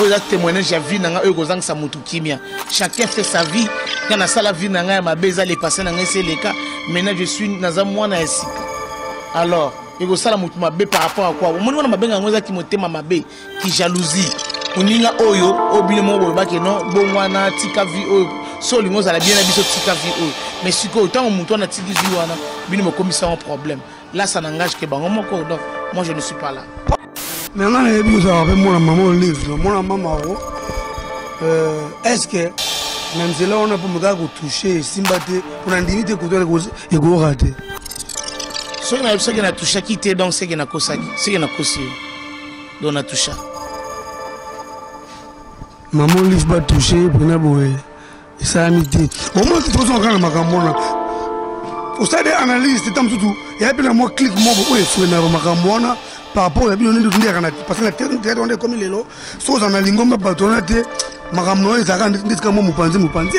Oyo eza témoignage ya vie na ngai oyo ekozangisa motu kimia. Chacun fait sa vie. Nga nasala vie na ngai ya mabe, eza le passé na ngai esi eleka. Maintenant je suis naza mwana ya sika. Alors ekosala motu mabe par rapport à quoi? Omoni wana mabenga yango eza kimotema mabe, ki jalousie. Moninga oyo oyo bino moko bolobaki non, bongwana, tika vie oyo, so olingi ozala bien na biso, tika vie oyo. Mais sikoyo ntango motu wana atiki vie wana, bino bokomisa yango problème. Là ça n'engage que bango moko, donc moi je ne suis pas là. Mais nga nayebi ozalaka mpe mwana mama Olive, mwana mama yango, est-ce que na nzela wana mpo mokaka kotouche esimba te, mpo na ndimi te kutu ekoyoka te? Soki nayebisaki natouchaki te, donc seke nakosaki, seke nakosi yo, donc natoucha. Mama Olive batouche mpena boye esalami te. Omoi tozonga kaka na makambo wana, osali analyse te. Ta mosusu eya mpe na mwa clique moko oyo efrenaka makambo wana par rapport ya bino nde ndeyaka na, parce que na théâtre wana ekomi lelo, soki ozala na lingomba bato wana te, makambo na oyo ezalaka nde tika mwa mopanzi mopanzi.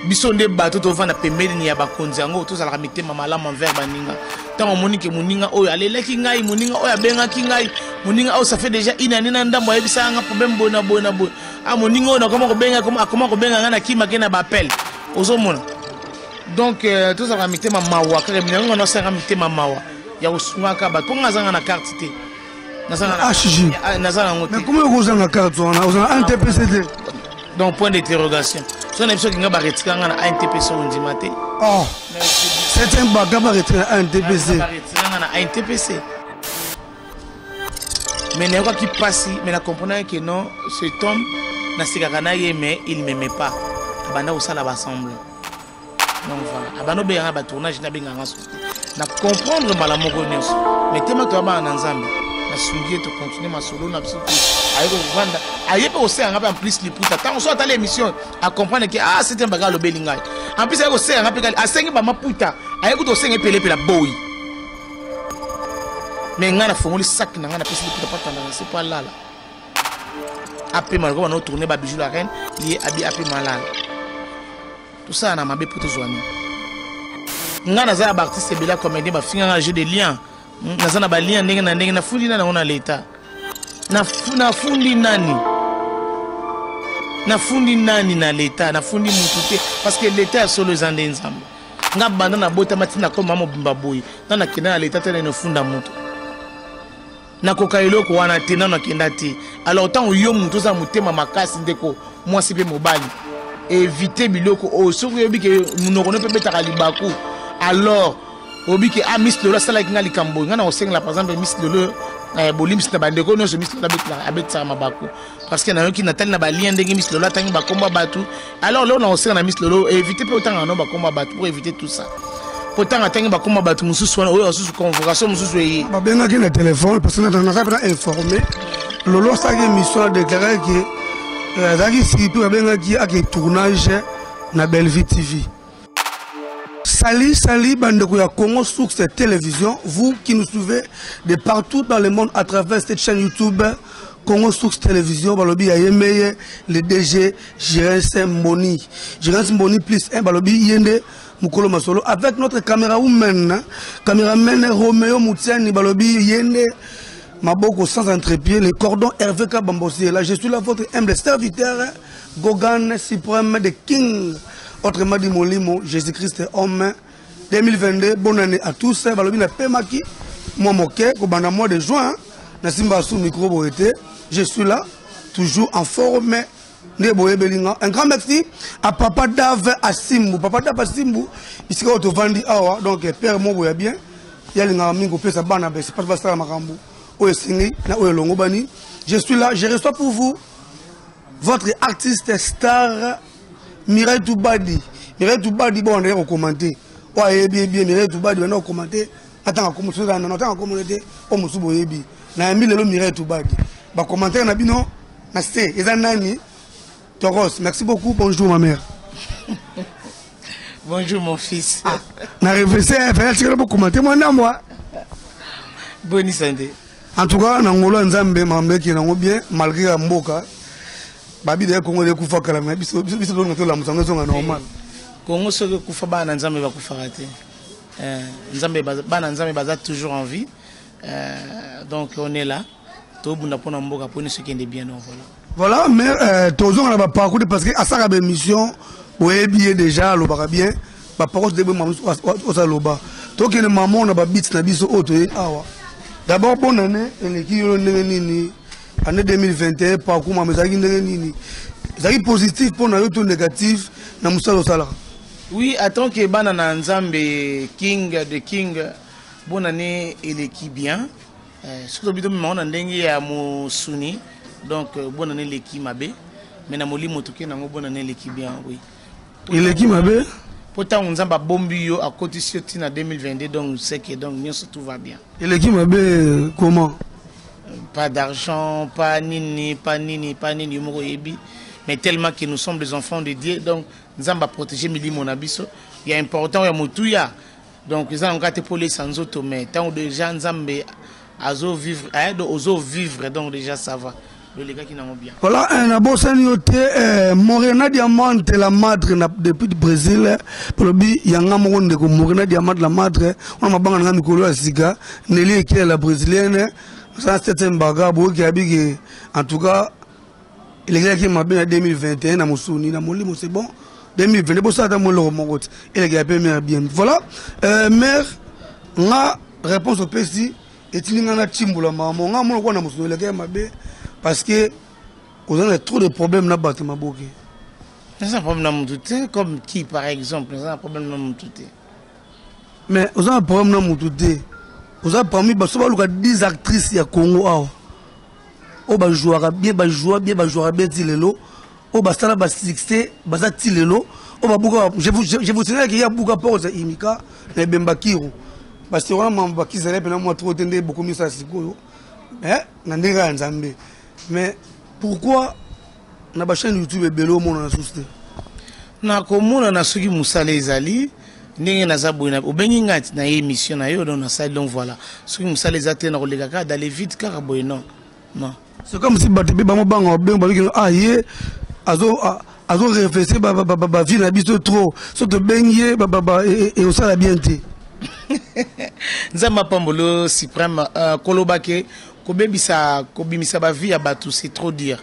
Biso nde bato tovanda pembeni ya bakonzi yango, tozalaka mitema malamu envers baninga. Ntango omoni ke moninga oyo alelaki ngai, moninga oyo abengaki ngai, moninga oyo ça fait déjà une année na ndambo ayebisaka nga problème boye na boye na boye, ah, moninga oyo nakoma kobenga, akoma kobenga ngai, nakimaki na baappel, ozomona. Donc tozalaka mitema mawa kaka. Yango nasalaka mitema mawa ya kosungaka bato, mpo nga azanga na carte te. HG. Naza nango te. Mais comment okozanga carte wana, ozanga ANTPC te? Donc point d'interrogation. So na biso kinga baretika nga na ANTPC, ondima te. Oh, c'est un baga, baretika na ANTPC. Baretika nga na ANTPC, mais nayokaki mpasi, mais na comprenaki que non, cet homme nasekaka na ye, mais il m'aimait pas. Abanda kosala basemblant. Donc voilà, abanda obenganga batournage, nabenganga soki na comprendre mbala moko nyonso. Mais tema toya bana na Nzambe, nasungi ye, tocontinue masolo na biso te. Aye kovanda, aye mpe kosenganga mpe en plus liputa. Ntango so atali émission, acomprendre ke ah, c'était baga alobeli ngai. En plus aye kosenganga mpe, asengi bamaputa, aye kuta kosenga epelepela boyi. Mais ngai nafongoli sac na ngai, napesi liputa po atanda na se po alala, apema lokola bana otourne babijou la reine. Ye abi apema, alala. Tosala na mabe mpo tozwa nini? Ngai naza na baartiste ebele ya comédien bafinganga, jeu de lien. Naza na balien ndenge na ndenge. Nafundi nani yango na leta? Nafundi nani? Nafundi nani na leta? Nafundi mutu te, parce que leta ya solo eza nde Nzambe. Nga banda nabotama ntina koma mobimba boye, nga nakenda na leta te. Nani ofunda mutu? Nakoka eloko wana te, nano akenda te. Alors ntango yo motu oza motema makasi, ndeko mwasi mpe mobali, évite biloko oyo. Soki oyebi ke monoko no mpe ebetaka libaku, alors oyebi ke ah, Miss Lolo asalaki nga likambo boye, nga na kosengela par exemple Miss Lolo bolimbisi na bandeko nyonso Miss Lolo abetisaka mabaku, parce que nayoki, natali na balien ndenge Miss Lolo atangi bakombo ya bato. Alors lelo na kosenga na Miss Lolo, évite mpe otangaka no bakombo ya bato pour éviter tout ça, po ntango atangi bakombo ya bato mosusu wana, oyo basusu convocation mosusu eye. Babengaki na telefone, parce que naza mpena informé. Lolo asalaki émission, adéclaraki ke azalaki surpris, babengaki ake tournage na Bellevue TV. Salut, salut, bandeko ya Congo Source Télévision, vous qui nous suivez de partout dans le monde à travers cette chaîne YouTube Congo Source Télévision, balobi ya Yemeye, le DG Girens Mboni. Girens Mboni plus 1, balobi Yende Mukolo Masolo, avec notre caméra woman, caméraman Roméo Moutiani, balobi Yende Maboko sans entrepied, le cordon RVK Bambosi. Là, je suis là, votre humble serviteur, Gogan suprême de King. Autrement dit, Molimo, Jésus-Christ homme. 2022, bonne année à tous. Balobi na pemaki, moi moke, kobanda mois de juin, na simba sous micro boete. Je suis là, toujours en forme. Nde boyebeli nga. Un grand merci à Papa Dave Asimbu. Papa Dave Asimbu, bisika oyo tovandi awa, donc père moko ya bien. Yalingaka mingi kopesa bana besi parce basala makambo oyo esengi na oyo elongo bani. Je suis là, je reçois pour vous votre artiste star Mireille Toubadi. Mireille Toubadi, bon, on a commenté. Ouais, bien, bien, Mireille Toubadi, on a commenté. Attends, comme ça, non, attends, comme on était, oh, Moussou Boyebi. Na yambi lelo Mireille Toubadi. Ba commentaire na bino, na se, eza nani? Toros, merci beaucoup, bonjour ma mère. Bonjour mon fils. Ah, na réfléchi, fallait que je commenter moi na moi. Bonne santé. En tout cas, na ngolo Nzambe mambeki nango bien malgré ya mboka. Babi de Congo de kufa kala mais biso biso biso to la musango zonga normal. Congo soki kufa, bana Nzambe bakufaka te. Nzambe, bana Nzambe baza toujours en vie. Donc on est là. Tobunda pona mboka poni soki ende bien, donc voilà. Voilà, mais tozonga na baparcours te, parce que asalaka baémission, oyebi ye déjà, alobaka bien. Baparcours te, osaloba. Tokende mamo na babits na biso oyo toye awa. D'abord, bonne année. Eleki yo ndenge nini, année 2021? Parcours mama ezalaki ndenge nini? Ezalaki positif mpo na yo to négatif na mosala osalaka? Oui, en tant que bana na Nzambe, King de King, bonne année eleki bien. Soki tobi tomema na ndenge ya mosuni, donc bonne année eleki mabe, mais na molimo tokende yango, bonne année eleki bien, oui. Eleki mabe? Mpo ntango Nzambe abombi yo, akotisi yo ntina 2022, donc c'est que donc nyonso tout va bien. Eleki mabe comment? Pas d'argent, pas nini, pas nini, pas nini, yo moko oyebi. Mais tellement que nous sommes des enfants de Dieu, donc Nzambe aprotéger milimo na biso ya important, ya motuya. Donc eza nango kaka te mpo olesa nzoto, mais ntango déjà Nzambe azovivre, eh, donc ozovivre, donc déjà ça va, lolekaki nango bien. Voilà, nabosani yo te, Morena Diamante la Madre na, depuis du Brésil. Balobi yanga moko ndeko Morena Diamante la Madre wana, mabanga nanga mikolo ya sika, Neli Ekele la Brésilienne, osala septième baga boyoki abiki. En tout cas, elekelaki mabe na 2021 na mosuni, na molimo c'est bon. 2022 bosala ata mwa eloko moko te, elekela mpe mare bien. Voilà, mare nga réponse opesi etindi nga na timbula mama nga mona kwa na mosuni elekela mabe, parce que oza na trop de problème na bato maboke. Naza na problème na motu te. Comme qui, par exemple? Naza na problème na motu te. Mais oza na problème na motu te. Oza parmi baso baluka 10 actrices ya Congo awa oyo bajouaka bien, bajoua bien, bajouaka bien ti lelo, oyo basala basuccès, baza ti lelo, oyo babuka. Je vous signale ke ya buka porte imika na ebemba kiru, parce que wana mambo bakizala mpena mwa trop te nde bokomi osala sikoyo na ndenge ya Nzambe. Mais pourquoi na bachaîne YouTube ebele omonana susu te? Nakomonana soki mosala ezali. Ndenge naza boye, obengi ngai na ye émission na yo, donc nasali. Donc voilà, soki mosala eza te, nakoleka kaka dans le vide kaka boye, non, non. C'est comme si bato mpe bango banga babenga, baloki ah, ye azo azo bavie na biso trop, so tobengi ye ekosala bien te. Nzambe apambolo suprême. Koloba ke kobebisa, kobimisa bavie ya bato, c'est trop dire.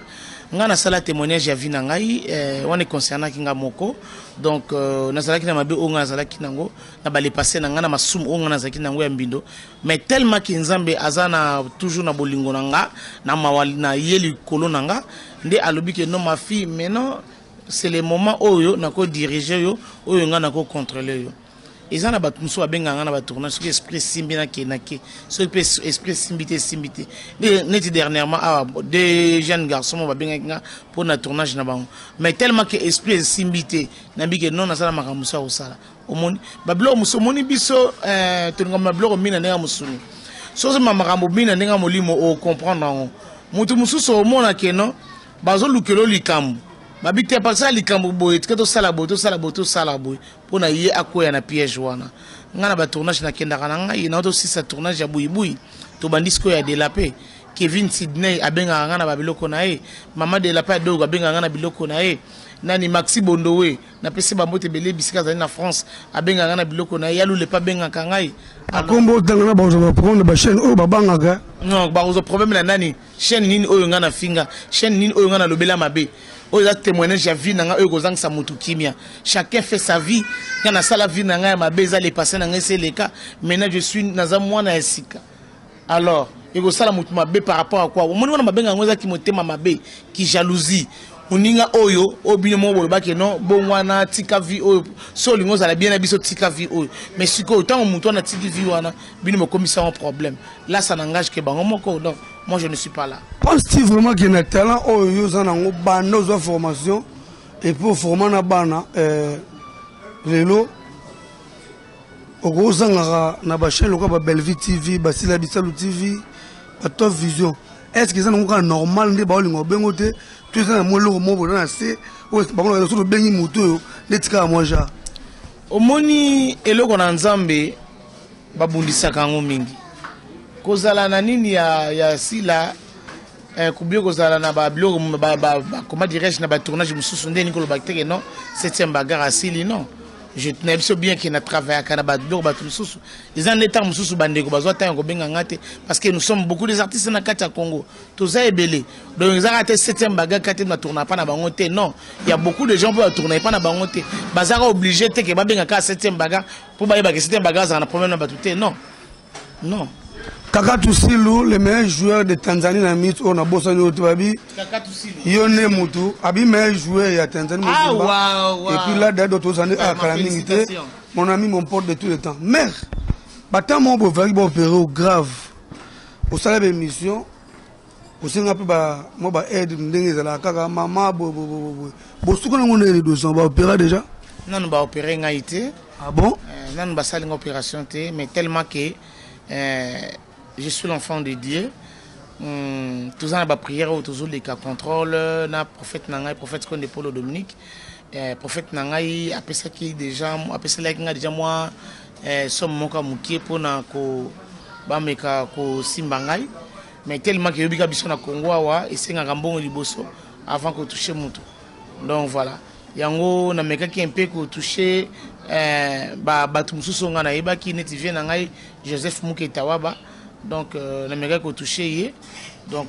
Ngai nasala témoignage ya vie na ngai, wana econcernaki nga moko. Donc nazalaki na mabe oyo ngai nazalaki nango na balepasse na ngai, na masumu oyo ngai nazalaki nango ya mbindo. Mais tellement ke Nzambe aza na toujours na bolingo na nga, na mawa na ye likolo na nga, nde alobi ke non, ma fille, maintenant c'est le moment oyo nakodiriger yo, oyo ngai nakocontrôler yo. Eza na bato mosusu babengaka nga na batournage. Soki esprit esimbi, nakendake. Soki mpe esprit esimbi te, esimbi te. Neti dernièrement awa, deux jeunes garçons mo babengaki nga mpo na tournage na bango, mais tellement ke esprit esimbi te, nayebi ke non, nasala makambo mosusu ya kosala. Omoni babiloko mosusu, omoni biso tolingama biloko mingi na ndenge ya mosuni. Soki ozomema makambo mingi na ndenge ya molimo, ocomprendre yango. Moto mosusu omona ke non, bazolukela likambo babi te, pasala likambo boye, tika tosala boye, tosala boye, tosala boye, mpo na ye akwea na piège wana. Ngai na batournage nakendaka na ngai na tosisa tournage ya buyibuyi, tobandi sikoyo ya Delape. Kevin Sydney abengaka ngai na babiloko na ye, mama Delape Adogo abengaka ngai na biloko na ye, nani Maxi Bondowe, napesi bambote ebele bisika azali na France, abengaka ngai na biloko na ye, Yalule mpe abengaka ngai. Akombo otanga na bakozwa baproblème na bachaîne oyo babangaka. Non, bakozwa problème na nani? Chaîne nini oyo ngai nafinga? Chaîne nini oyo ngai nalobela mabe? Oyo eza témoignage ya vie na ngai oyo kozangisa motu kimia. Chacun fait sa vie. Ngai nasala vie na ngai ya mabe, eza le passé na ngai, esi eleka. Maintenant je suis, naza mwana ya sika. Alors ekosala motu mabe par rapport à quoi? Omoni wana mabenga yango ezaki motema mabe, ki jalousie. Moninga oyo, oyo bino moko bolobaki non, bongo wana tika vie oyo, so olingi ozala bien na biso, tika vie oyo. Mais sikoyo ntango motu wana atiki vie wana, bino bokomisa yango problème. Là, ça n'engage que bango moko. Donc moi, je ne suis pas là. Penses-tu vraiment ke na talent oyo yo oza nango, banda ozwa formation et puis oforma na bana, lelo okozangaka na bachaîne lokola babellevie TV, Basila Bisalu TV, Batop Vision? Est ce que eza nango kaka normal nde baolinga obengo te, to eza na mwa eloko moko boza na se oyo bango so tobengi motu oyo neti kaka mwa genre? Omoni, eloko na Nzambe babundisaka yango mingi. Kozala na nini ya sila, kubie kozala na babiloko ba, comment dirais-je, na batournage mosusu, nde nini koloba teke non, septième bagarre asili, non. Je nayebi biso bien ke na travaillaka na babiloko bato mosusu. Eza nde ntango mosusu bandeko bazwa ntango ya kobenga nga te, parce que nous sommes beaucoup des artistes na kati ya Congo, toza ebele. Donc eza kaka te 7e bagarre kati na tourna pa na bango te. Non, il y a beaucoup de gens mpo batourna pa na bango te. Bazaka obligé te ke babenga kaka 7e bagarre mpo bayeba ke 7e bagarre azala na problème na bato te. Non, non. Kaka Tusilu, le meilleur joueur de Tanzanie na minute oyo, nabosani oyo te, babi yo nde mutu abi meilleur joueur ya Tanzanie. Ah, wow. Et puis là d'ailleurs tozali akala mingi te, mon ami, mon pote de tout le temps. Mare batan moko boye ozalaki baopéré o grave, osala baémission, osenga mpe mwa baaide ndenge ezalaka kaka mama boye. Bosuka nango ndenge 2 ans baopéra déjà? Nanu baopéré ngai te. Ah bon? Nanu basali nga opération te, mais tellement que je suis l'enfant de Dieu, toza na baprière oyo tozoleka contrôle na prophète na ngai, prophète Konde Polo Dominique. Prophète na ngai apesaki déjà, apesalaki ngai déjà mwa somme moko ya mokie mpona ko bameka kosimba ngai. Mais tellement ke yobi biso na Congo awa esengaka mbongo liboso avant kotouche moto. Donc voilà, yango namekaki un peu kotouche bato mosusu oyo ngai nayebaki, neti vie na ngai Joseph Muketa Waba. Donc namekaki kotouche ye. Donc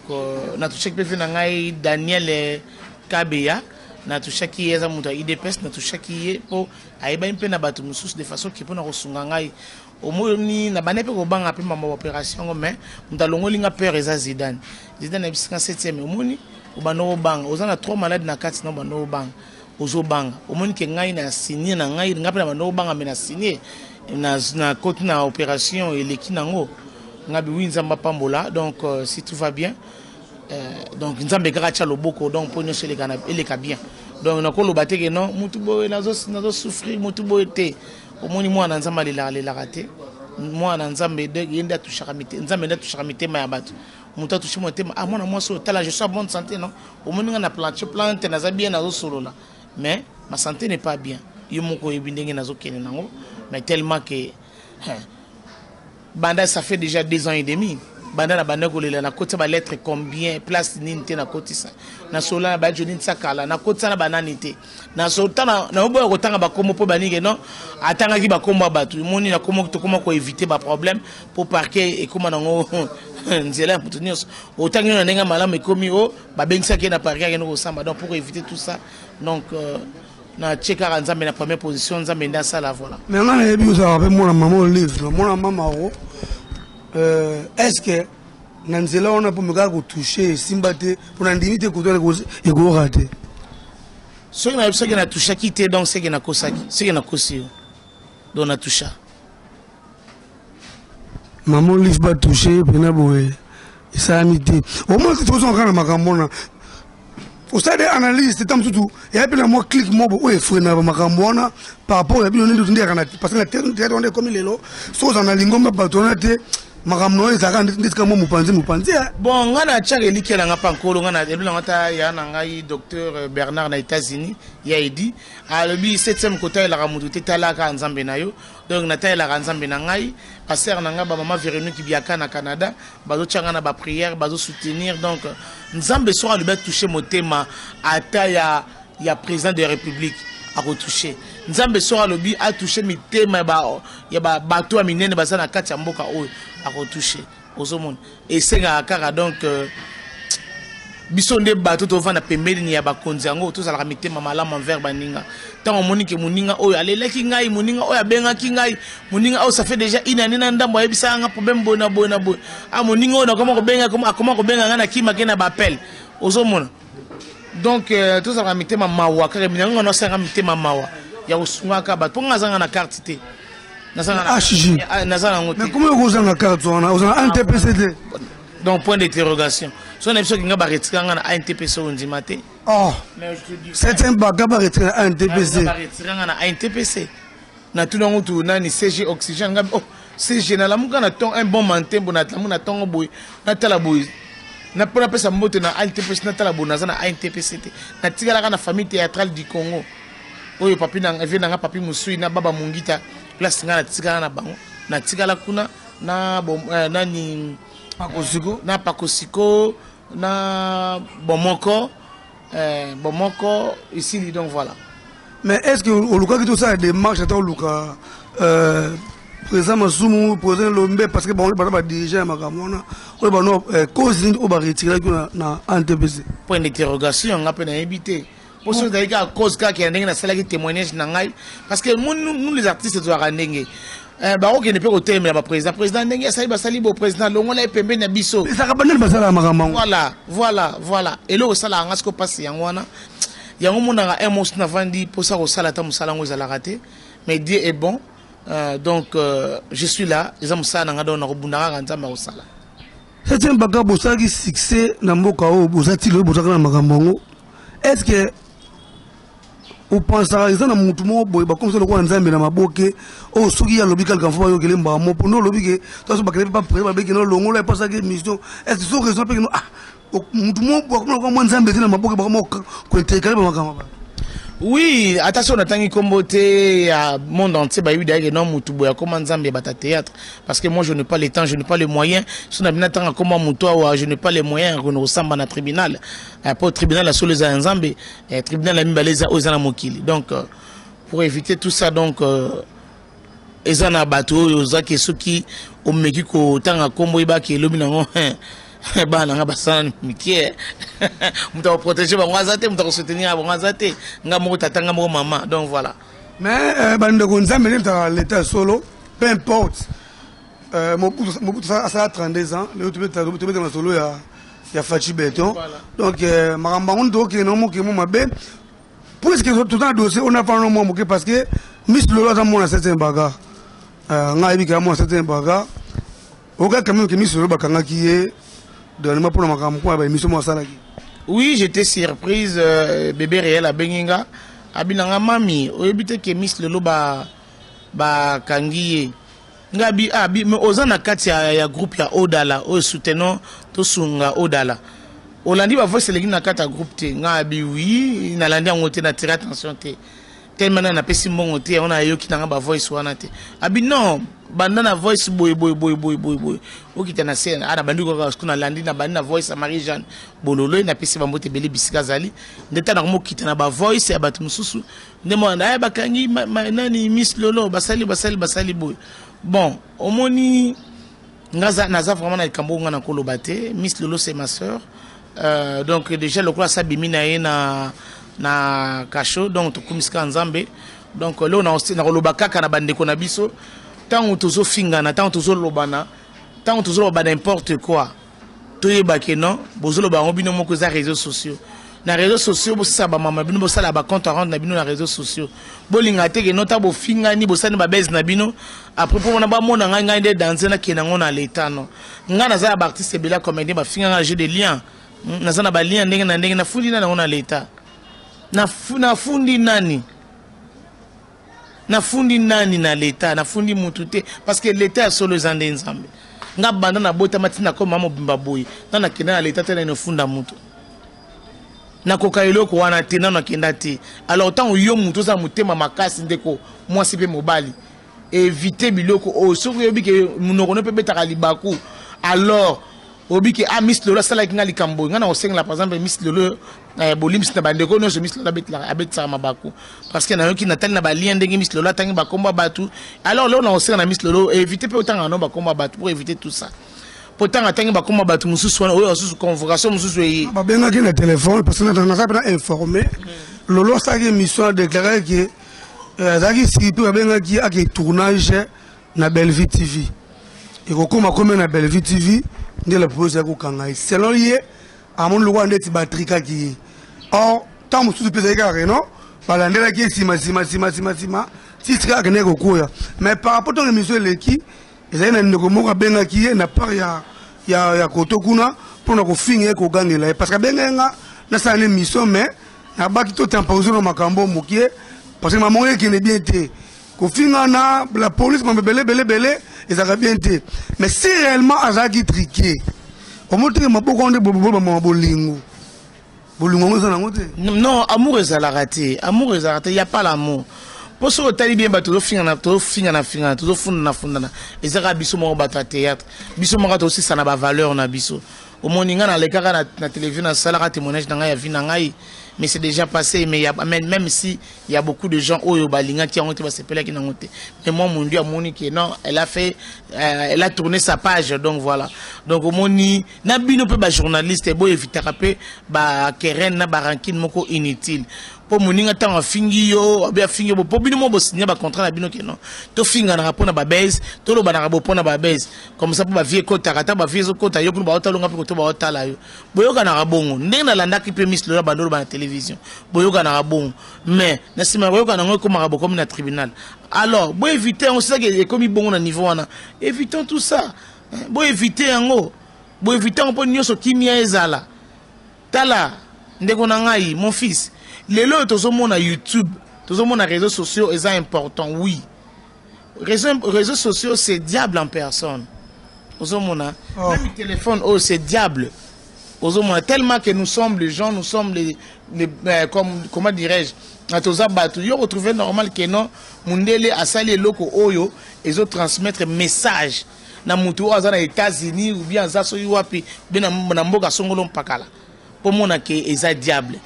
natouchaki mpe vie na ngai Daniel Kabeya, natouchaki ye, aza moto ya UDPS. Natouchaki ye mpo ayebani mpe na bato mosusu de façon ke mpona kosunga ngai. Omoni, na bande mpe kobanga mpe mambo ya opération yango, mais moto alongoli nga peur eza Zidane. Zidane ayebisi nga: septième, omoni, obanda kobanga, oza na trois malade na kati na obanda kobanga, ozobanga. Omoni ke ngai na signe na ngai, ngai mpe na banda kobanga, mais na signe na koti na opération, eleki nango. Ngai bi wi, Nzambe apambola. Donc si tout va bien, donc Nzambe kaka atia loboko, donc mpo nyonso eleka bien. Donc nakoloba te ke non, mutu boye nazosouffrir, mutu boye te. Omoni, mwana Nzambe alelaka, alelaka te. Mwana Nzambe ye nde atushaka, Nzambe nde atushaka mitema ya bato. Moto atushe motema, ah, mwana mwasi oyo, tala, je suis en bonne santé. Non, omoni nga na planche plante, naza bien, nazosolola, mais ma santé n'est pas bien. Yo moko oyebi ndenge nazokende nango. Mais tellement que hein, banda, ça fait déjà 2 ans et demi banda na banda kolela, nakotisa balettre combien, place nini te nakotisa, nasola na bajoni nsakala, nakotisa na banani te, naoboya kotanga bakombo mpo banike non, atangaki bakombo ya bato. Emoni, nakoma, tokoma koevite baproblème mpo parquet ekóma nango nzela ya moto nyonso. Otangi na ndenge malamu, ekomi o babengisaki ye na parquet, akende kosamba. Donc pour éviter tout ça, donc natie kaka Nzambe na première position, Nzambe nde asala, voilà. Mais nga nayebi ozalaka mpe mwana mama Olive na mwana mama o. Est ce que na nzela wana mpo mekaka kotouche esimba te? Mpo na ndimi te koto ekoyoka te. Soki nayebi, soki natouchaki te, donc seke nakosaki, seke nakosi yo. Donc natoucha. Mama Olive batouche mpena boye esalami te. Omoi tozonga kaka na makambo wana, osala de analyse te. Ta mosusu eya mpe na mwa clique moko oyo efrena bamakambo wana par rapport ya bino nde ndeyaka na, parce que na théâtre wana ekomi lelo, soki ozala na lingomba bato wana te, makambo na oyo ezalaka nde tika mwa mopanzi mopanzi. Bon, ngai natiaka elikya na nga mpa Nkolo. Ngai elolanga ta ya na ngai docteur Bernard na États-Unis ya edi, alobi: septième, kotalelaka motu te, talaka Nzambe na yo. Donc natalelaka Nzambe na ngai, pasteur na ngai, bamama Véronique Biaka na Canada, bazotia ngai na baprière, bazosoutenir. Donc Nzambe soki alobi atouche motema ata ya président de la République, akotouche. Nzambe soki alobi atouche mitema ya bato ya minene baza na kati ya mboka oyo, akotouche. Ozomona, esengaka kaka donc biso nde bato tovanda pembeni ya bakonzi yango, tozalaka mitema malamu envers baninga. Ntango omoni ke moninga oyo alelaki ngai, moninga oyo abengaki ngai, moninga oyo ça fait déjà une année na ndambo ayebisaka nga problème boye na boye na boye, ah, moninga oyo nakoma kobenga, akoma kobenga ngai, nakimake na baappel. Ozomona, donc tozalaka mitema mawa kaka. Yango nga nasalaka mitema mawa ya kosungaka bato, mpo nga azanga na carte te. HG. Naza nango te. Mais comment okozanga carte wana, ozanga ANTPC te? Donc point d'interrogation. So na biso kinga baretira nga na ANTPC, oyo ndima te. Oh, septième baka baretira na ANTPC? Baretira nga na ANTPC. Natuna yango tu nani, CG Oxygène. Nga, oh, CG, nalamuka na ton un bon matin bo, nalamu na ntongo boye, natala boye mpo napesa mbote na ANTPC, natala boye, naza na ANTPC te. Natikalaka na Famille Théâtrale du Congo oyo papi na vie nanga, papi Mosui na baba Mongita, place ngai natikala na bango. Natikala kuna na bon, nani? Pakosiko. Na Pakosiko na Bomoko, bomoko esili. Donc voilà. Mais est ce que olukaki tosala démarche, ata oluka président Masumu, président Lombe, parce que bango baza badirigeant ya makambo wana oyo bano cause nini oyo baretiraki na ANTPC? Point d'interrogation. Nga mpe nayebi te mpo soki ezalaki kaka cause kaka ya ndenge nasalaki témoignage na ngai, parce que nous les artistes tozalaka ndenge bakokende mpe kotelemela baprésident, président ndenge asali, basali bo président longola ye pembeni na biso. Ezalaka bandani basalaka makambo yango. Voilà, eloko esalaka nga siko mpasi yango wana, yango monaka un mosu navandi mposa kosala ata mosala yango ezalaka te. Mais Dieu est bon, donc je suis là, eza mosala na nga, donc nakobunda kaka, Nzambe akosala. Septième Bagarre, bosalaki succès na mboka oyo, boza ti lelo bozalaka na makambo yango. Est ce que opensaka eza na motu moko boye bakomisa lokola Nzambe na maboke oyo, soki ye alobi kaka fo bayokele mbaka mo mpo nde olobi ke toso bakele mpe bapré babeki na longola epasaki émission? Est ce que so raison mpe keno, ah, motu moko boye akoma lokola mwa Nzambe te na maboke, bakoma kointercale bamakambo ba? Oui, ata soki natangi nkombo te ya monde entier, bayebi dayeke non, mutu boye akoma Nzambe ya bata théâtre, parce que moi je n'ai pas le temps, je n'ai pas les moyens. So na bino atanga nkombo ya motu awa, je n'ai pas les moyens ya kosamba na tribunal, po tribunal ya solo eza ya Nzambe, tribunal ya mibale eza oyo eza na mokili. Donc pour éviter tout ça, donc eza na bato oyo ozaki, soki omeki kotanga nkombo, oyebaki elobi nango bana nanga basala mike, moto akoprotege bango aza te, moto akosoutenir bango aza te, nga moko tata, nga moko mama, donc voilà. Mais bandeko, Nzambe nde mutaka leta solo, peu importe. Mobutu asala 32 ans, lelo tobeta masolo ya Fatshi Béton. Donc makambo yango tokokende nango mokemo mabe, puisque toza na dossier oyo nafana mwa moke, parce que Miss Lolo aza mwana Septième Bagarre. Ngai ayebi kaka mwana Septième Bagarre. Oka quand même ke Miss Lolo bakangaki ye dernièrement mpona makambo mpo ya baémission mo asalaki. Oui, j'étais surprise. Bébé Réel abengi nga, abinanga: "Mami, oyebi te ke Miss Lolo bakangi ye?" Nga bi: "Ah, bi, mais oza na kati ya groupe ya Odala oyo soutenons, tosunga Odala, olandi bavoice eleki na kati ya groupe te?" Nga bi: "Oui, nalandi yango te, natire attention te, tellement na napesi mbongo te, yango nayoki nanga bavoice wana te." Abi: "Non, banda na voice boye boye boye boye boye boye, okita na se." Ah, nabandi kaka siko, nalandi, nabandi na voice ya Marie Jeanne Bololo, napesi bambote ebele bisika azali. Nde ntango nakomokita na bavoice ya bato mosusu, nde mwana aya bakangi nani, Miss Lolo, basali basali basali boye. Bon, omoni nga naza vraiment na likambo oyo nga nakoloba te. Miss Lolo, c'est ma sœur. Donc déjà lokola asabimi na ye na kasho, donc tokumisika Nzambe. Donc leo nakoloba kaka na bandeko na biso: ntango tozofingana, ntango tozolobana, ntango tozoloba n'importe quoi, toyeba ke non, bozoloba yango bino moko, eza réseaux sociaux. Na réseaux sociaux bosala bamama bino, bosala bacompte à rendre na bino na réseaux sociaux. Bolinga te ke no ta bofingani, bosali babese na bino, après mpo wana bamona ngai, ngai nde danse, nakende yango na leta. No, ngai naza na baartiste ebele ya comédien bafinga ngai, jeu de lien, naza na balien ndenge na ndenge. Nafundi nani yango na leta? Nafundi nani? Nafundi nani na leta? Nafundi mutu te, parce que leta ya solo eza nde Nzambe. Nga banda nabotama ntina koma mobimba boye, nga nakenda na leta te, nani ofunda mutu, nakoka eloko wana te, nano akenda te. Alors ntango yo mutu oza motema makasi, ndeko mwasi mpe mobali, évite biloko oyo. Soki oyebi ke monoko no mpe betaka libaku, alors oyebi ke, ah, Miss Lolo asalaki nga likambo oyo, nga na kosengela par exemple Miss Lolo bolimbisi na bandeko nyonso Miss Lolo abetisaka mabaku, parce que nayoki, natali na balien ndenge Miss Lolo atangi bakombo ya bato. Alors lelo na kosenga na Miss Lolo, évite mpe otanga no bakombo ya bato pour éviter tout ça, po ntango atangi bakombo ya bato mosusu wana oyo basusu convocation mosusu eye. Babengaki na téléphone, parce que naza mpena informé. Lolo asalaki émission, adéclaré ke azalaki surpris, babengaki ake tournage na Bellevue TV. Ekokóma komi na Bellevue TV nde la police ya kokanga ye. Selon ye, amoni lokola ndeti batrikaki ye. Or ntango mosusu mpe ezalaki kaka reno balandelaki ye nsima nsima nsima nsima nsima ti sika akendeki kokwea. Mais par rapport ntango émission eleki, ezali na ndeko moko abengaki ye na part ya koto kuna mpona kofinga ye, kogangela ye, parce que abengaki nga nasala na émission, mais nabaki totemporize na makambo mokie, parce que mamongo ekende bien te, kofinga na la police mambo ebele ebele ebele ezalaka bien te. Mais si réellement azalaki truqué, omoni teke maboko wana nde bamama bolingo, bolingo yango eza nango te. Non, amour ezalaka te, amour ezalaka te, y a pas l'amour. Mpo soki otali bien, bato tozofingana, tozofingana fingana, tozofundana fundana, ezaka biso moko bato ya théâtre, biso moko tozosisa na bavaleur na biso. Omoni nga nalekaka na télévision, nasalaka témoignage na ngai ya vie na ngai, mais c'est déjà passé. Mais y a, même si il y a beaucoup de gens oyo balingaki yango te, basepelaki nango te, mais moi mundu amoni que non, elle a fait elle a tourné sa page. Donc voilà. Donc omoni na bino mpe bajournaliste, boevitaka mpe baquerelles na barancune moko inutile, mpo moninga ntango afingi yo, abe afingi yo, mpo bino mo bosinya bacontrat na bino ke non, tofinganaka mpo na babase, tolobanaka bo mpo na babase comme ça, mpo bavues ekotaka. Ata bavues ezokota yo, mpona baotalonga mpe koto baotala yo, boyokanaka bongo. Ndenge nalandaki mpe Miss Lola bando oloba na télévision, boyokanaka bongo, mais na nsima ya koyokana yango, ekomaka bokomi na tribunal. Alors boévite yango. Sisaki ekomi bongo na niveau wana, évitons tout ça. Boévite yango, boévite yango, mpo nyonso kimia ezala. Tala, ndeko na ngai, mon fils, lelo oyo tozomona YouTube, tozomona réseaux sociaux, eza important. Oui, réseaux sociaux, c'est diable en personne. Ozomona, oh. Même téléphone oyo, c'est diable. Ozomona, tellement que nous sommes les gens, nous sommes les comme, comment dirais-je, toza bato yo retrouver normal que non, mundele asali eloko oyo ezotransmettre message na motu oyo aza na États-Unis ou bien aza soki wapi, bien na mboka songolo mpakala, mpo mona ke eza diable.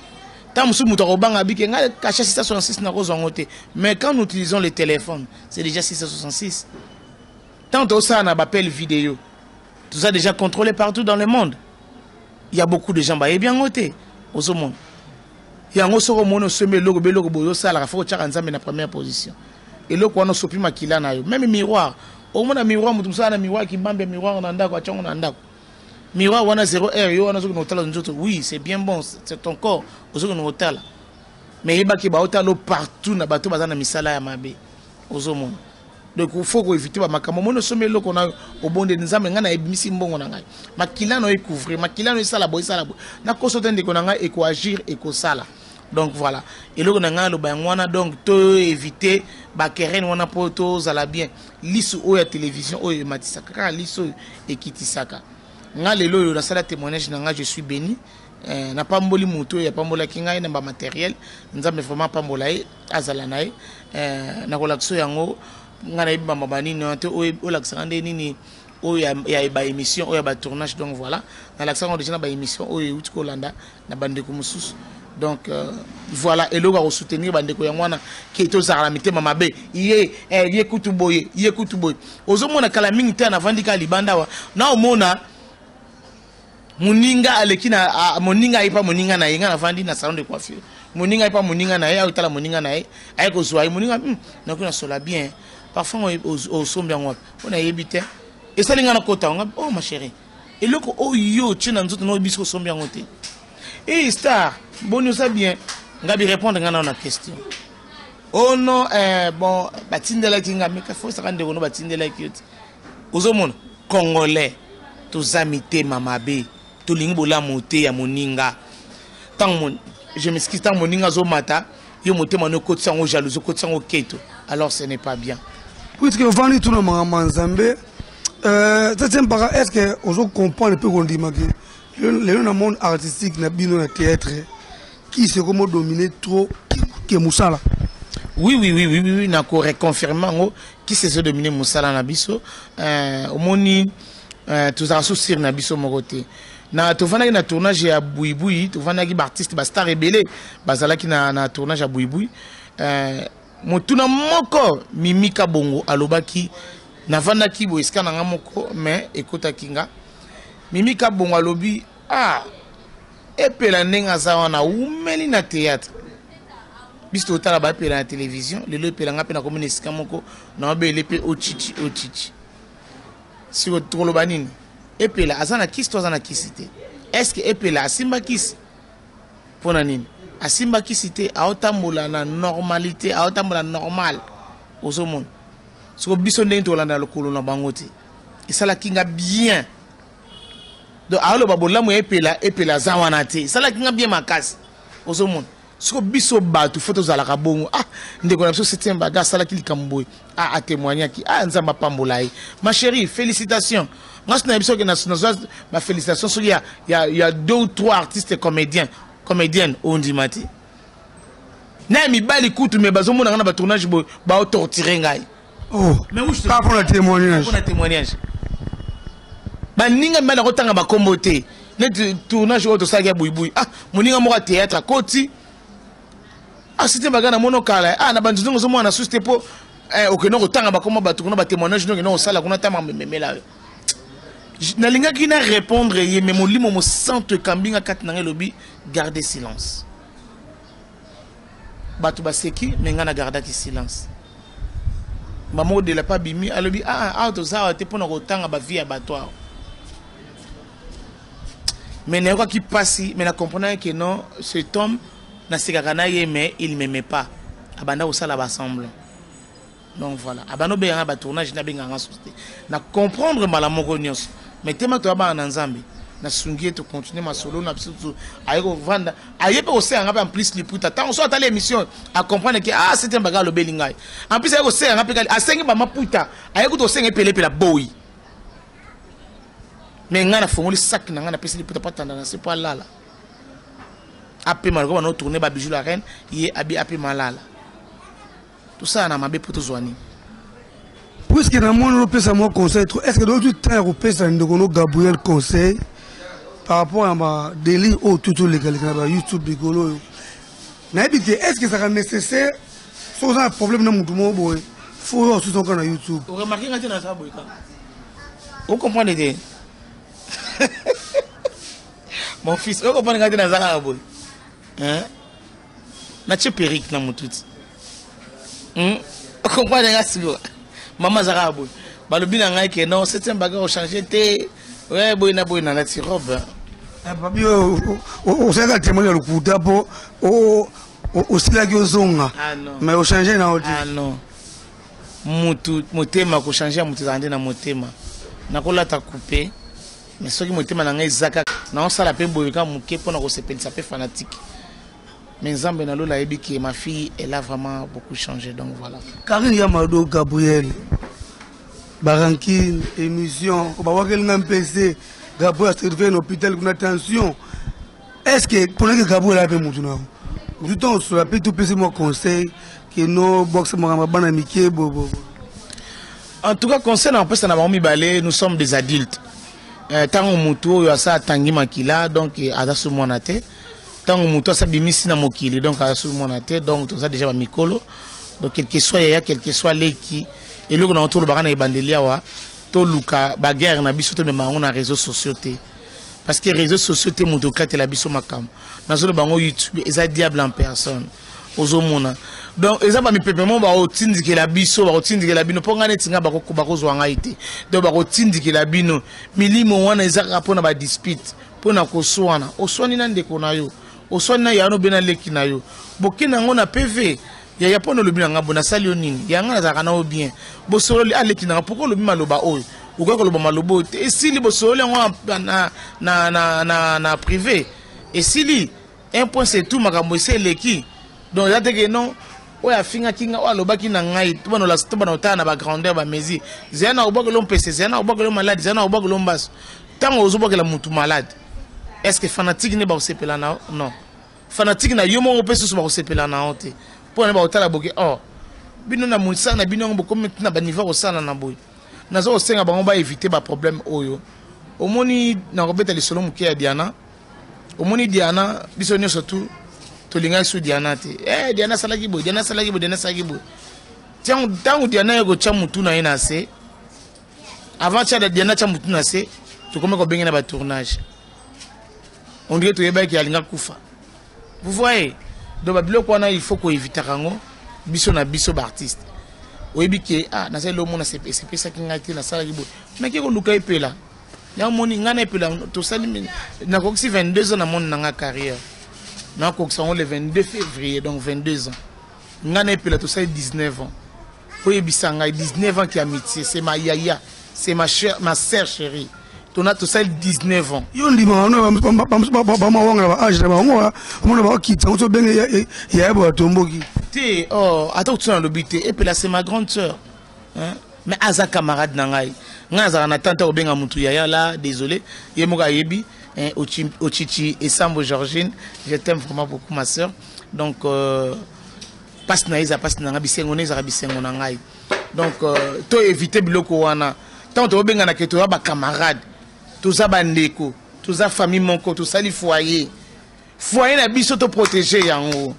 Ntango mosusu moto akobanga bike ngai cachet 666 nakozwa yango te, mais quand nous utilisons le téléphone, c'est déjà 666. Tant tosala na baappel vidéo, toza déjà contrôlé partout dans le monde. Il y a beaucoup de gens bayebi yango te. Ozomona yango, soki omoni osombi eloko, be eloko boye osalaka, fo kotiaka Nzambe na première position. Eloko wana osopi makila na yo. Même miroir, omona miroir, moto mosusu na miroir kibambe, miroir na ndako, atiango na ndako, miroir wana 0 heure, yo wana ozokende kotala nzoto. Oui, c'est bien bon, c'est ton corps, ozokende kotala, mais yebaki baotala partout na bato baza na misala ya mabe. Ozomona, donc il faut koéviter bamakambo. Omoni, osombi eloko na yo, obondeli Nzambe: ngai nayebimisi mbongo na ngai, makila na yo ecouvrir, makila na yo esala boye, esala boye, nakoso te. Ndeko na ngai, ekoagir, ekosala. Donc voilà, eloko na ngai aloba yango wana. Donc toéviter baquerelles wana mpo tozala bien. Lisu oyo ya télévision oyo ematisaka kaka, lisu oyo ekitisaka. Nga lelo oyo nasala témoignage na ngai, je suis béni. Napamboli motu oyo apambolaki ngai na bamateriel. Nzambe vraiment apambola ye, azala na ye. Nakolakisa yango, ngai nayebi bamba banini wana te, oyo olakisaka nde nini, oyo ya baémission, oyo ya batournage. Donc voilà, nalakisaka yango déjà na baémission oyo euti kolanda na bandeko mosusu. Donc voilà, eloko ya kosoutenir bandeko yango wana, ke tozalaka na mitema mabe. Ye ye kutu boye, ye kutu boye. Ozomona, kala mingi te, navandi kaka libanda awa, na omona moninga aleki na moninga, aye pa moninga na ye. Ngai navandi na salon de coiffure, moninga aye pa moninga na ye, ayotala moninga na ye, aye kozwa ye. Moninga nakoki nasola bien, parfum osombi yango wapi? Mpo nayebi te. Esali ngai nakota ngo: "Oh ma chérie, eloko oyo otie na nzoto, naoyebi soki osombi yango te." "E star, boni, oza bien?" Ngai bi répondre ngai nao na question: "Oh non, bon, batindelaki nga." Meka fosaka ndeko no, batindelaki yo te. Ozomona, Congolais toza mitema mabe, tolingi bolamu te ya moninga. Ntango, je m'excuse, ntango moninga azomata, yo motema no ekotisa yango jalousie, okotisa yango keto. Alors ce n'est pas bien. Puisque ovandi tuna makambo ya Nzambe, septième bagarre, est ce que ozo comprendre mpe kondimaki lelo na monde artistique na bino na théâtre, qui se komo dominer trop ke mosala? Oui, nakoreconfirme yango, qui se domine mosala na biso. Omoni, tozalaka so sire na biso moko te. Na tovandaki na tournage ya Buibui, tovandaki baartiste, bastar ebele bazalaki na tournage ya Buibui. Motuna moko Mimika Bongo alobaki, navandaki boye esika na nga moko, mais ekotaki nga. Mimika Bongo alobi: "Ah, Epela ndenge aza wana, awumeli na théâtre. Biso totala baepela na télévision. Lelo Epela, nga mpe nakomi na esika moko naobele mpe ochichi ochichi." Siko tokoloba nini? Epela aza na kisi to aza na kisi te? Est ce que Epela asimba kisi? Mpo na nini asimba kisi te? Aotambola na normalité, aotambola normal. Ozomona, siko biso ndenge tolanda lokolo na bango te. Esalaki nga bien. Donc aoloba bolamu ya Epela, Epela aza wana te. Esalaki nga bien makasi. Ozomona, siko biso bato fo tozalaka bongo. Ah, ndeko na biso septième bagarre asalaki likambo boye, ah, atémoignaki. Ah, Nzambe apambola ye. Ma chérie, félicitation. Nga so na biso ke nazwa bafélicitation soki ya deux ou trois artistes comédiens, comédienne, ondima te, na ya mibali kutu, me bazomona nga na batournage boye, baotortire ngai. Oh, kaka mpona témoignage? Mpona témoignage. Baninga mibali, nakotanga bakombo te. Neti tournage oyo tosalaki ya buibui, ah, moninga moko ya théâtre akoti, ah, site baga na mono kala, ah, na banzungu ozomona na susu te mpo eh, okende kotanga bakoma bato kuna batémoignage ndenge okende kosala kuna ta mamemela yo. Nalingaki na répondre ye, mais molimo mosantu ekambi nga kati na ngai, elobi garder silence. Bato baseki, mais ngai na gardaki silence. Mama odela mpe abimi, alobi ah, awa toza awa te mpona kotanga bavie ya bato awa. Mais nayokaki mpasi, mais na comprenaki que non, cet homme nasekaka na ye, mais il m'aimait pas, abanda kosala basemblant. Donc voilà, abanda obenganga batournage, nabenganga susu te. Na comprendre mbala moko nyonso, mais tema toya bana na Nzambe, nasungi ye, tocontinue masolo na biso. Aye kovanda, aye mpe kosenganga mpe en plus liputa. Ntango so atali émission, acomprendre ke ah, septième baga alobeli ngai. En plus aye kosenganga mpe, asengi bamaputa, aye kuta kosenga epelepela boyi, mais ngai nafongoli sac na ngai, napesi liputa mpo atanda na se mpo alala, apema. Lokola bana otourne babijou la reine, ye abi apema, alala. Tosala na mabe mpo tozwa nini? Puisque namoni opesa mwa conseil trop, est ce que doki temps ya kopesa ndeko no Gabriel conseil par rapport ya badélire oyo tuti olekaleka na bayoutube likolo oyo? Nayebi te, est ce que ezalaka nécessaire soki oza na problème na motu moko boye, fo oyo asusu oka na YouTube? Oremarke nga te, naza boye kaka, ocomprendre te, mon fils, ocomprendre nga te, naza kaka boye. Natie perruque na motu ti, ocomprendre nga sikoyo. Mama aza kaka boye, balobi na ngai ke non, septième bagarre ochange te, oye boye na boye, nalati robe. Papi, osalaka témoigne ya lokuta mpo osilaki ozonga, mais ochange na yo te. Ah non, mutu motema kochange ya motu ezala nde na motema. Nakolata coupe, mais soki motema na ngai eza kaka, naosala mpe boye kaka moke mpona kosepelisa mpe fanatique. Mais Nzambe na lola ayebi ke ma fille, elle a vraiment beaucoup changé. Donc voilà. Karine Yamado, Gabriel barankine émission bawakeli nga mpese, Gabriel aserve na hôpital kuna, tension. Est ce que mponaki Gabriel ape mutu na motu ntango osola mpe topesi mwa conseil ke no boxe makambo bana mike bobo? En tout cas, conseil na kopesa na bango mibale, nous sommes des adultes. Ntango motu oyo asa atangi makila, donc aza so mwana te. Ntango motu asa bimisi na mokili, donc aza so mwana te. Donc toza déjà bamikolo. Donc quel que soit yaya, quel que soit leki, eloko na tolobaka na ebandeli awa, toluka baguerre na biso, tomema yango na réseaux sociaux te, parce que réseaux sociaux te moto okatela biso makambo. Nazoloba yango, YouTube eza diable en personne. Ozomona, donc eza bamipepe mo bakotindikela biso, bakotindikela bino, mpo ngai neti ngai bakozwa ngai te. Donc bakotindikela bino milimo wana, eza kaka mpona badispute, mpona koswana. Oswani na ndeko na yo, oswani na yano be na leki na yo, bokende yango na PV. Yaya, mpo na olobi na ngai bo, nasali yo nini? Yanga nazalaka na yo bien, bosololi, aleki na nga, pourquoi olobi maloba oyo? Okoki koloba maloba oyo te. Esili, bosololi yango na privé, esili, un point c'est tout. Makambo esi eleki. Donc eza te ke non, oyo afingaki nga, oyo alobaki na ngai. Tobana otala na bagrandeur, bamesure. Zela na kobwakela mpese, zela na kobwakela malade, zela na kobwakela mbaso. Ntango ozobwakela mutu malade, est ce que fanatique nde bakosepela na yo? Non, fanatique na yo moko mpe susu bakosepela na yo te. Mpo na bakotala boke or bino na mosala na bino yango, bokomi na baniveau kosala na boye. Naza kosenga bango baevite baproblème oyo. Omoni, nakobeta lisolo moke ya Diana. Omoni Diana, biso nyonso tu tolingaki su Diana te. Eh, Diana asalaki boye, Diana asalaki boye, Diana asalaki boye. Ntango Diana ye kotya motu na ye na se, avant tia Diana tya motu na se, tokomi kobenge na batournage, on dirait toyebaki alinga kufa. Vous voyez? Donc babiloko wana, il faut koevitaka yango. Biso na biso baartiste, oyebi ke ah, nazali lomona, esepesaki ngai te, nasalaki boye, nake koluka epela. Namoni ngai na epela, tosali, nakokisi 22 ans. Namoni na nga carrière, nakokisa yango le 22 février, donc 22 ans. Ngai na epela tosali 19 ans. Oyebisa ngai, 19 ans ki amitié, c'est ma yaya, c'est ma chère, ma sœur chérie. Tona tosali 19 ans. Yo ndima wana, bamawanga na baage na bango, omona bakokita yango, tobenge yaya boya tomboki. Te, oh, ata kotuna nalobi te. Epela c'est ma grande sœur, hein? Mais aza camarade na ngai. Ngai azalaka na tante kobenga mutu yaya la, désolé, ye moko ayebi. Hein, Ochichi Esambo Georgine, je t'aime vraiment beaucoup, ma sœur. Donc mpasi na ye eza mpasi na ngai, bisengo na ezalaka bisengo na ngai. Donc to éviter biloko wana. Ntango tokobenganaka, toza bacamarade, toza bandeko. Toza famille moko, tosali foyer. Foyer na biso to protéger yango.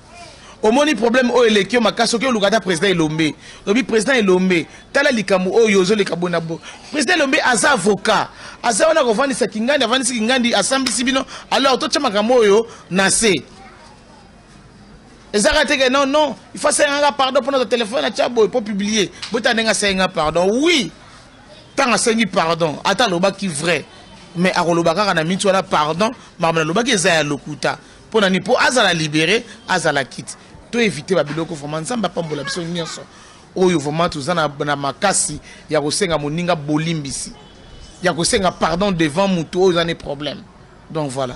Omoni problème oyo eleki yo makasi, okoki oluka ata président Elombe. Olobi président Elombe, tala likambo oyo ozoleka bona bo. Président Elombe aza avocat. Aza wana kovandisa Kingandi, avandisi Kingandi, asambisi bino. Alors totya makambo oyo na se. Ezaka te que non non, il faut asenga nga pardon mpona to téléphone atya boye mpo publier. Bota ndenge asengi nga pardon. Oui. Ntango asengi pardon, ata alobaki vrai, mais akoloba kaka na minti wana pardon, makambo nalobaki eza ya lokuta. Mpo na nini? Mpo azala libéré, azala kiti. To éviter ba biloko vraiment. Nzambe apambola biso nyonso oyo vraiment toza na makasi ya kosenga moninga bolimbisi, ya kosenga pardon devant moto oyo oza ne problème. Donc voilà.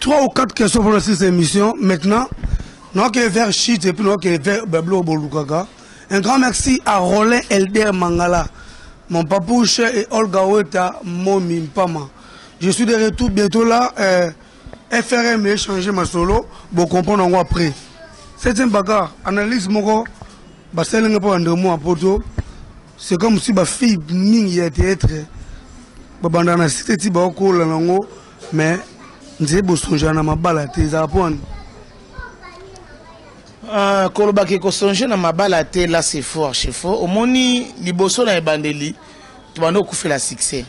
3 ou 4 questions pour cette émission. Maintenant, nous avons vers Chit et puis nous avons vers Bablo Bolukaka. Un grand merci à Roland Elder Mangala, mon papouche et Olga Weta Momi Mpama. Je suis de retour bientôt là. FRM échanger ma solo, bon comprendre en après. Septième bagarre, analyse moko, ba selinga po ande mo apoto. C'est comme si ba fille mingi ya théâtre ba banda na cité ti ba kola nango, mais nzé bosonja na mabala te za po. Kolobaki kosonge na mabala te, là c'est fort, c'est fort. Omoni liboso na ebandeli tobandi kokufela succès.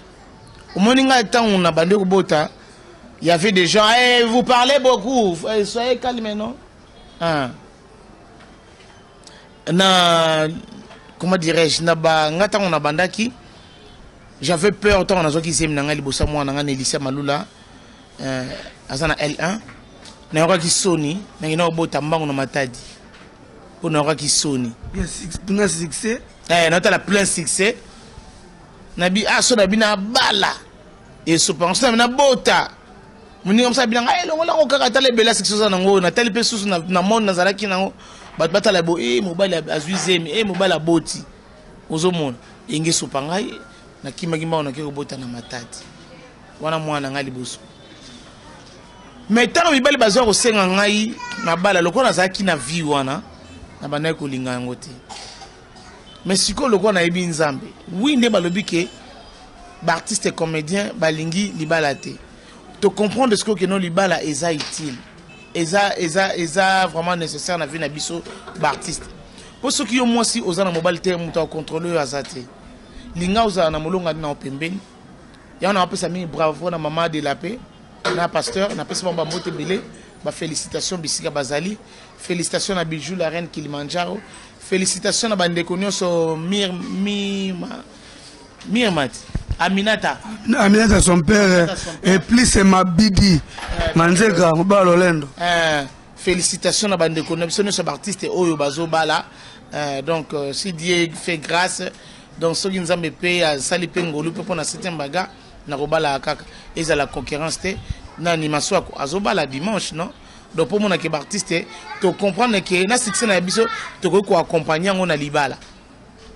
Omoni ngai ntango na bandi kobota, il y avait des gens, hey, vous parlez beaucoup, hey, soyez calme, non? Hein. Na, comment dirais-je, na ba nga ntango na bandaki, j'avais peur ntango nazwaki zemi na ngai liboso ya mwana na ngai na Elisia Malula, aza na L1. Nayokaki soni, nangi na kobota mbangu na Matadi. Mpo nayokaki soni. Bien plein succès. Naotala plein succès. Nabi, so nabi na bala. Esopa, so nabi na bota. Moninga mosa binanga, longola ngo kaka tala ebela succès oza nango, natali pe susu na monde nazalaki nango. Bato batala bo, mobali azwi zemi, mobali aboti. Ozomona, enge sopa ngai, nakimaki mbango nake kobota na Matadi. Wana mwana ngai liboso. Mais ntango mibali bazwa kosenga ngai na bala, lokola nazalaki na vie wana, nabandaki kolinga yango te. Mais sikoyo lokola nayebi Nzambe, oui nde balobi ke ba artiste comédien balingi libala te. To comprendre sikoyo ke non, libala eza utile. Eza vraiment nécessaire na vie na biso ba artiste. Po soki yo mwasi oza na mobali te, moto akontrole oyo aza te. Linga ozala na molonga na pembeni. Yango na bapesa mingi bravo na mama de la paix, na pasteur, na pesa bango bambote ebele, ba félicitations bisika bazali. Félicitations na Bijou la reine Kilimanjaro. Félicitations na bandeko nyonso Mir, Mirma, Mirmat, Aminata. Aminata son père, Aminata son père. Et plus c'est Mabidi. Manzeka, Mobalo Lendo. Félicitations na bandeko na biso nyonso ba artiste oyo bazobala. Donc si Dieu fait grâce, donc soki Nzambe pe asali pe ngolu pe pona septième bagarre na kobala kaka ezala concurrence te na animation ako azobala dimanche, non? Donc pour mona ke ba artiste to comprendre ke na succès na biso to ko accompagner yango na libala.